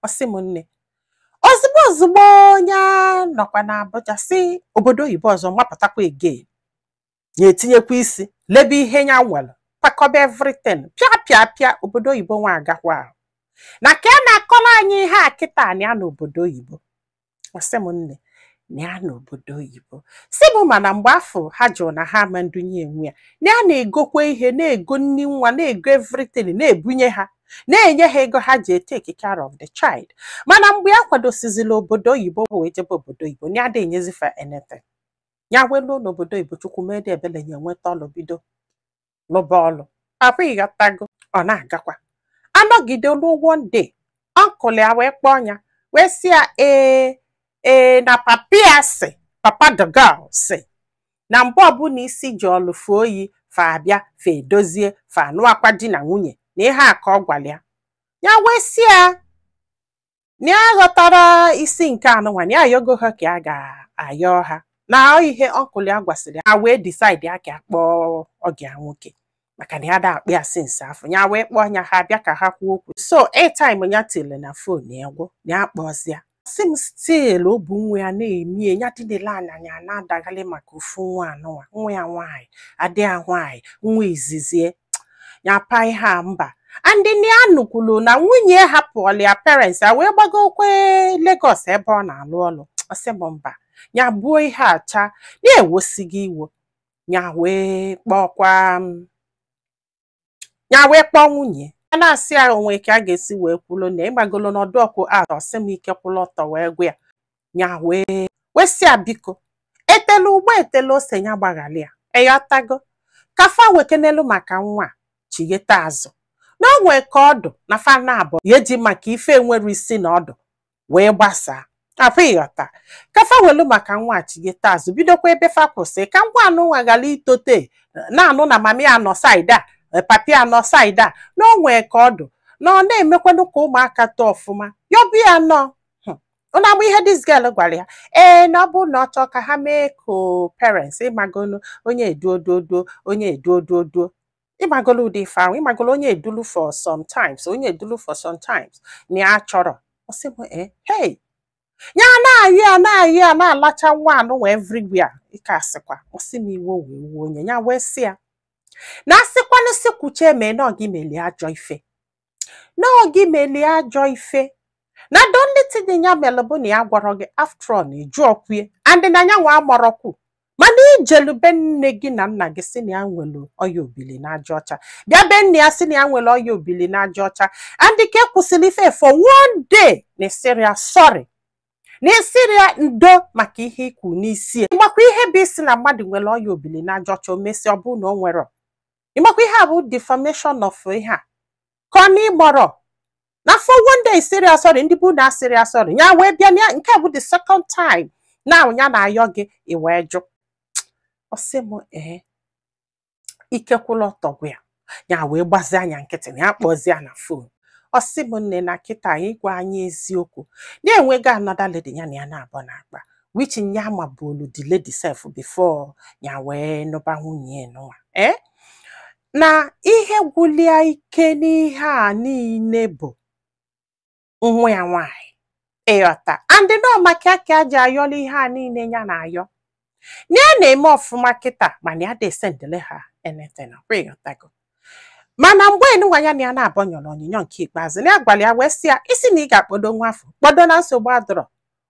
Ọ sị m nne, ozugbo ozugbo onye nọkwa na Abuja si obodo oyibo ọzọ mapụtakwa again, ya etinyekwa isi lebe ihe ya nwere, kwakọba everything, pịa pịa pịa, obodo oyibo nwa agakwa ahụ. Na ka a na-akọrọ anyị ihe a kịta na ya n'obodo oyibo. Ọ sị m nne, na ya n'obodo oyibo si m, mana mgbe afọ ha jụrụ na ha ama ndunye enwe ya, na ya na-egokwa ihe, na-ego nni nwa, na-ego everything, na-ebunye ha, na-enye ha ego ha ji take care of the child. Mana mgbe ya kwadosizila obodo oyibo wee jebe obodo oyibo, na ya ada enyezifa anything. Ya weluo n'obodo oyibo, Chukwu mee dị ebele, ya enweta ọlụ, bido lụba ọlụ akwa, ịghọtago? Ọ na-agakwa anọgide ruo one day, uncle ya wee kpọọ ya, wee sị ya, ee ee, na papi ya sị, papa the girl sị na mgbe ọbụla isi ji ọlụ fuo oyi, fa abịa, fa edozie, fa anụakwa di na nwunye, na ihe a ka ọ gwara ya. Ya wee sị ya na ya ghọtara isi nke anụnwa, na ya ayọgo ha ka a ga-ayọ ha, na ihe uncle ya gwasịrị ya, wee decide ya ka kpọọ ọgị ya nwoke, maka na ya da akpụ ya since afọ. Ya wee kpọọ ya, ha bịa ka ha kwuo okwu. So airtime ya tile na phone ya gwụ, na ya kpọzịa. Sị m, still o bu nwa ya na-emie ya dị n'ele anya, ya na-adaghalị maka ofu nwa anụnwa, nwa ya nwaanyị, adị ya nwaanyị, nwa izizie ya pa ihe a mba. And na ya nụkwulu na nwunye hapụọla ya parents ya wee gbagokwe Lagos ebe ọ na-alụ ọlụ. Ọ sị m mba, ya buo ihe acha na-ewosighị iwo, ya wee kpọkwa, ya wee kpọọ nwunye ya, na-asị ya onwe ka a ga-esi wee kwulo na ịgbagolo n'ọdụ ọkụ a. Ọsị m, ike kwụlụ ọtọ wee gwa ya, ya wee sị ya biko, etela ụgbọ, etela ose, ya gbaghalị ya, ịghọtago? Ka fa wekenelu maka nwa a chigheta azụ, na o nwee ka ọdụ na fa na-abụ ya eji maka ife enwere isi na ọdụ wee gbasaa afọ, ịghọta? Ka fa welu maka nwa a chigheta azụ, bidokwa ebe fa kwụsị, ka ngwa anụnwa ghara itote na-anụ na mami anọ side a, papi anọ side a, na o nwee ka ọdụ na ọ na-emekwanụ ka ụmụaka too ọfụma. Yọbụ ya nọ ụnụ agba ihe this girl gwara ya, ee, na ọ bụrụ na ọ chọọ ka ha mee co-parents, ịmagolu onye eduoduoduo, onye eduoduoduo, ịmagolu ụdị ife ahụ, ịmagolu onye edulu for sometimes, onye edulu for sometimes, na ya chọrọ. Ọ sị m, ee, hey, ya na-ayọ ya, na-ayọ ya, na-alacha nwa anụnwa everywhere, ike asịkwa. Ọ sị m, iwe wee wuo onye ya, wee sị ya na asịkwanụ sị kwuche mee na ọ gị melie ajọ ife, na ọ gị melie ajọ ife, na the only thing ya mere bụ na ya gwọrọ gị. After all, na ịjụ ọkwue and na ya nwa amọrọkwu, mana ijelu be nne gị na nna gị si na ya nwere ọya obili na aja ọcha, bịa be nne ya si na ya nwere ọya obili na aja ọcha, and ka e kwụsịrị ife for one day na ịsịrị ya sorry, na ịsịrị ya ndo maka ihe ikwu n'isi ya. Ịmakwa ihe bụ isi na mmadụ nwere ọya obili na aja ọcha, o mesịa ọ bụrụ na o nwere? Ịmakwa ihe a bụ defamation of ihe a ka ọ na ịgbọrọ na for one day sịrị ya sorry, ndị bụ na asịrị ya sorry, ya wee bịa na nke a bụ the second time now ya na-ayọ gị, i wee jụ. Ọ sị m, ee, ike kwụla ọtọ gwa ya, ya wee gbazie anya nkịtị na ya kpọzie ya na phone. Ọ sị m nne, na kịta anyị gwa anyị eziokwu, na-enwego another lady ya na ya na-abụ na-akpa, which ya mabulu the lady sef before ya wee nụba nwunye nụwa. Eh, na ihe gwụlia ike n'ihe a niile bụ nwa ya nwaanyị, ịghọta? And nọ maka ka a ji ayọla ihe a niile ya na-ayọ, na ya na-eme ọfụma kịta, mana ya desendele ha anything ọkwa, ịghọtago? Mana mgbe enunwa ya na ya na-abọ nyọrọ onyinyo nke ikpeazụ, na ya gwara ya wee sị ya, isi na ị ga-akpọdo nwa afọ, kpọdo na nsogbu adọrọ,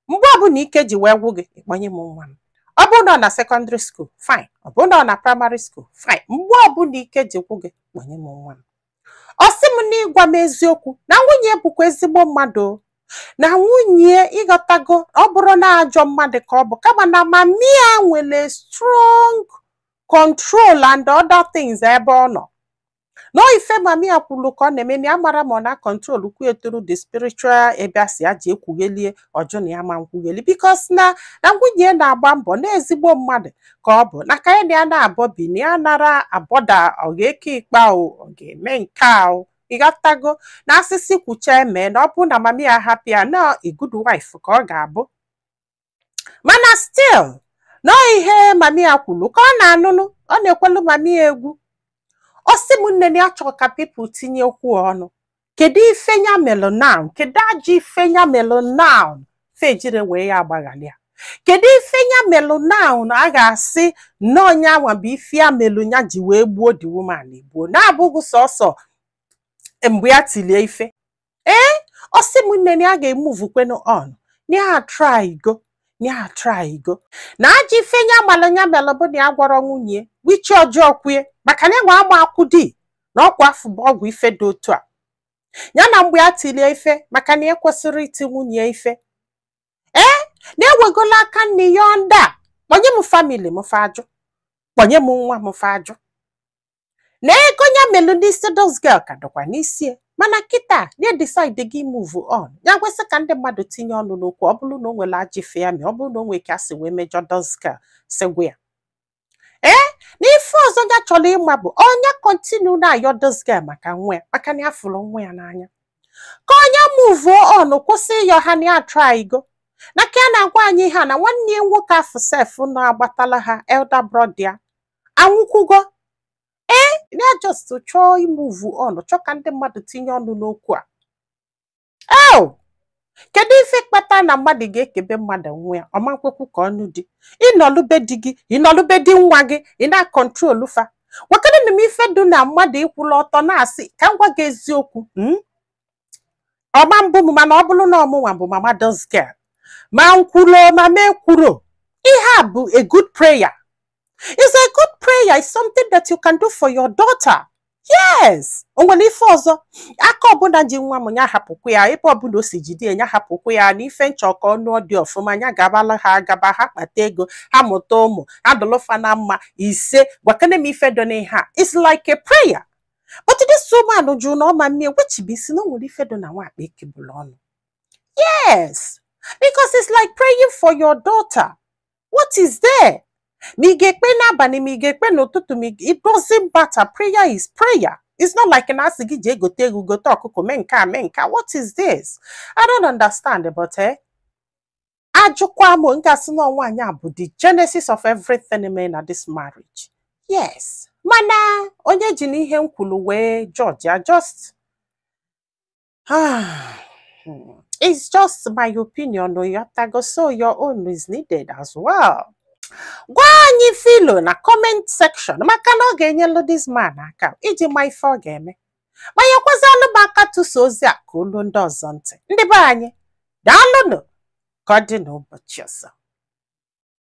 mgbe ọbụla ike ji wee gwụ gị, ịkpọnye m nwa m. Ọ bụrụ na ọ na secondary school, fine. Ọ bụrụ na ọ na primary school, fine. Mgbe ọbụla ike ji gwụ gị, kpọnye m nwa m. Ọ sị m, n'ịgwa m eziokwu, na nwunye bụkwa ezigbo mmadụ o. Na nwunye, ịghọtago, ọ bụrụ na ajọ mmadụ ka ọ bụ, kama na mami ya nwere strong control and other things ebe ọ nọ, na ife mami ya kwuru ka ọ na-eme, na ya mara ma ọ na control kwu through the spiritual ebe a si ya ji ekwughelie ọjụ na ya ma nkwugheli, because na nwunye na-agba mbọ na ezigbo mmadụ ka ọ bụ, na ka ya na ya na-abọ bi, na ya nara abọda, ọ ga-eke ikpe o, ọ ga-eme nke a o, ịghọtago? Na asịsị kwucha eme, na ọ bụrụ na mami ya hapụ ya, na a good wife ka ọ ga-abụ. Mana still na ihe mami ya kwuru ka ọ na-anụnụ, ọ na-ekwelu mami ya egwu. Ọ sị m nne, na ya chọrọ ka people tinye okwu ọnụ. Kedu ife ya melụ now? Kedu ajọ ife ya melụ now fejire wee ya agbaghalị ya? Kedu ife ya melụ now na a ga-asị nnọọ nya nwa bụ ife ya melụ ya ji wee gbuo the woman egbuo, na-abụghị sọsọ mgbe ya tilie ife? Ee, ọ sị m, nne, na ya ga-emove kwenu on, na ya try go, na ya try go, na ajọ ife ya malụ ya melụ bụ na ya gwọrọ nwunye wichi ọjọọ kwue, maka na ya nwa ama akwụ di na ọkwa afọ bụ ọgwụ ife dị otu a ya na mgbe ya tilie ife, maka na ekwesịrị iti nwunye ife. Ee, na-ewegola aka nne ya ndị a, kpọnye m family m fajụ, kpọnye m nwa m fajụ, na ego ya melụ n'isi this girl ka dịkwa n'isi ya. Mana kịta na decide gị move on, ya kwesị ka ndị mmadụ tinye ọnụ n'okwu. Ọ bụrụ na o nwere ajọ ife ya mee, ọ bụrụ na o nwere ka a si wee mejọ this girl, sị gwa ya. Ee, na ife ọzọ ya chọrọ ịma bụ onye continue na-ayọ this girl maka nwa ya, maka na ya fụrụ nwa ya n'anya, ka onye move on, kwụsị ịyọ ha, na ya try go. Na ka ya na-agwa anyị ha na nwanne ya nwoke afọ sef na-agbatala ha, elder brother ya anwụkwugo. Ee, ya just chọọ imove on, chọọ ka ndị mmadụ tinye ọnụ n'okwu a. Eo, kedu ife kpata na mmadụ ga-ekebe mmadụ nwa ya? Ọma nkwekwu ka ọnụ dị ịnọlube di gị, ịnọlube di nwa gị, ị na-acontrol fa. Gwakere m ife dị na mmadụ ịkwụla ọtọ na-asị ka m gwa gị eziokwu. Ọma mbụ m, mana ọ bụrụ na ọmụnwa bụ mama this girl, ma nkwuro ma mee kwuro, ihe a bụ a good prayer. It's a good prayer. It's something that you can do for your daughter. Yes, o nwere ife ọzọ aka ọbụla ji nwa m, ya hapụkwa ya ebe ọbụla o si jide ya, ya hapụkwa ya. Na ife nchọ ka ọnụ dị ọfụma, ya gabala ha, agaba ha, kpata ego ha, mụta ụmụ ha, dụlụfa na mma ise. Gwakene m ife dị n'ihe a. It's like a prayer, but this woman jụrụ na ọma mmie wechibisi isi na o nwere ife dị na nwa akpa ekebụla ọnụ. Yes, because it's like praying for your daughter. What is there? Ma ị ga-ekpe n'abalị, ma ị ga-ekpe n'ụtụtụ, ma it doesn't matter. Prayer is prayer. It's not like na asị gị jee gote ego, gote ọkụkọ, mee nke a, mee nke a. What is this? I don't understand. But ajụkwa m, m ga-asị na nwaanyị a bụ the genesis of everything mere na this marriage. Yes, mana onye ji n'ihe m kwuru wee judge ya, just it's just my opinion o, yotago? So your own is needed as well. Gwa anyị filo na comment section, maka na ọ ga-enyelu this man aka iji ma ife ọ ga-eme. Ma nyekwazalụ m aka tụsa ozi a ka olu ndị ọzọ ntị. Ndị be anyị, daalụnụ. Ka ọ dị n'ụbọchị ọzọ.